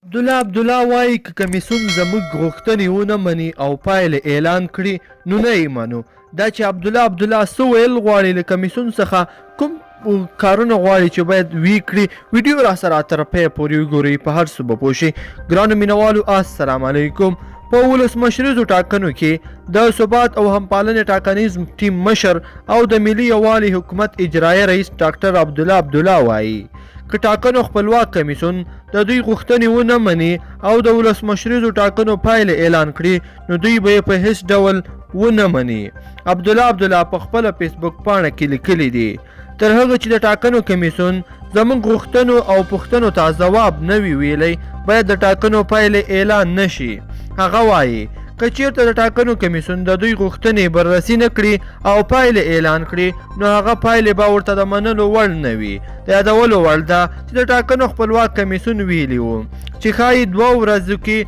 عبدالله عبدالله وايي که کمیسیون زموږ غوښتنې ونه مني او پایلې اعلان کړي نو نه یې منو. دا چې عبدالله عبدالله څه ویل غواړي، له کمیسیون څخه کوم کارونه غواړي چې باید ویې کړي، ویډیو راسره تر پایه پورې وګورئ، په هر څه به پوه شئ. ګرانو مینوالو السلام علیکم. په ولسمشریزو ټاکنو کې د ثبات او همپالنې ټاکنیز ټیم مشر او د ملي یووالي حکومت اجرایي رئیس ډاکټر عبدالله عبدالله وايي که ټاکنو خپلواک کمیسیون د دوی غوښتنې ونه مني او د ولسمشریزو ټاکنو پایلې اعلان کړي نو دوی به یې په هیڅ ډول ونه مني. عبدالله عبدالله په خپله فیسبوک پاڼه کې لیکلي دي تر هغه چې د ټاکنو کمیسیون زموږ غوښتنو او پوښتنو ته ځواب نه وي ویلی باید د ټاکنو پایلې اعلان نه شي. هغه وایي که چیرته د ټاکنو کمیسیون د دوی غوښتنې بررسي نه کړي او پایلې اعلان کړي نو هغه پایلې به ورته د منلو وړ نه وي. د یادولو وړ ده چې د ټاکنو خپلواک کمیسیون ویلي وو چې ښایي دوو ورځو کې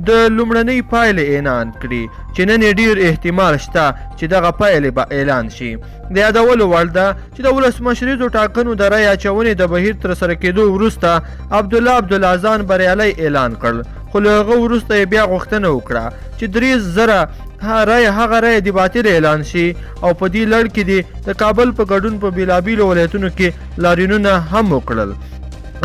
د لومړنۍ پایلې اعلان کړي چې نن یې ډیر احتمال شته چې دغه پایلې به اعلان شي. د یادولو وړ ده چې د ولسمشریزو ټاکنو د رایې اچونې د بهیر ترسره کېدو وروسته عبدالله عبدالله ځان بریالی اعلان کړ، خو له هغه وروسته یې بیا غوښتنه وکړه چې 3000 رایې هغه رایې دې باطلې اعلان شي او په دې لړ کې دې د کابل په ګډون په بېلابېلو ولایتونو کې لاریونونه هم وکړل.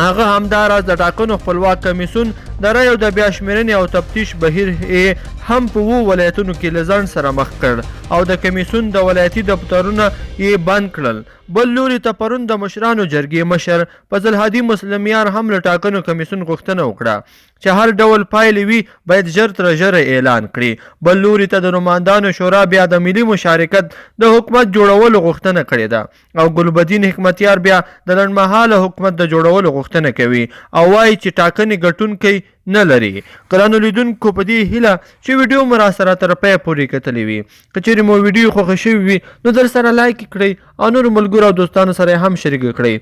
هغه همداراز د ټاکنو خپلواک کمیسیون د رایو د بیا شمېرنې او تفتیش بهیر یې هم په اوو ولایتونو کې له ځنډ سره مخ کړ او د کمیسیون د ولایتي دفترونه یې بند کړل. بل لوري ته پرون د مشرانو جرګې مشر فضل هادي مسلمیار هم له ټاکنو کمیسیون غوښتنه وکړه چې هر ډول پایلې وي باید ژر تر ژره اعلان کړي. بل لوري ته د نوماندانو شورا بیا د ملي مشارکت د حکومت جوړولو غوښتنه کړې ده او ګلبدین حکمتیار بیا د لنډمهاله حکومت د جوړولو غوښتنه کوي او وايي چې ټاکنې ګټونکی نه لري. ګرانو لیدونکو په دې هیله چې ویډیو مو راسره تر پایه پورې کتلې وي. که چیرې مو ویډیو خوښه شوې وي نو درسره لایک کړئ او نورو ملګرو او دوستانو سره هم شریکه کړئ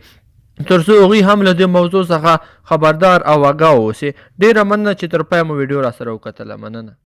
تر څو هغوی هم له دې موضوع څخه خبردار او آګاه اوسي. ډیره مننه چې تر پایه مو ویډیو راسره وکتله. مننه.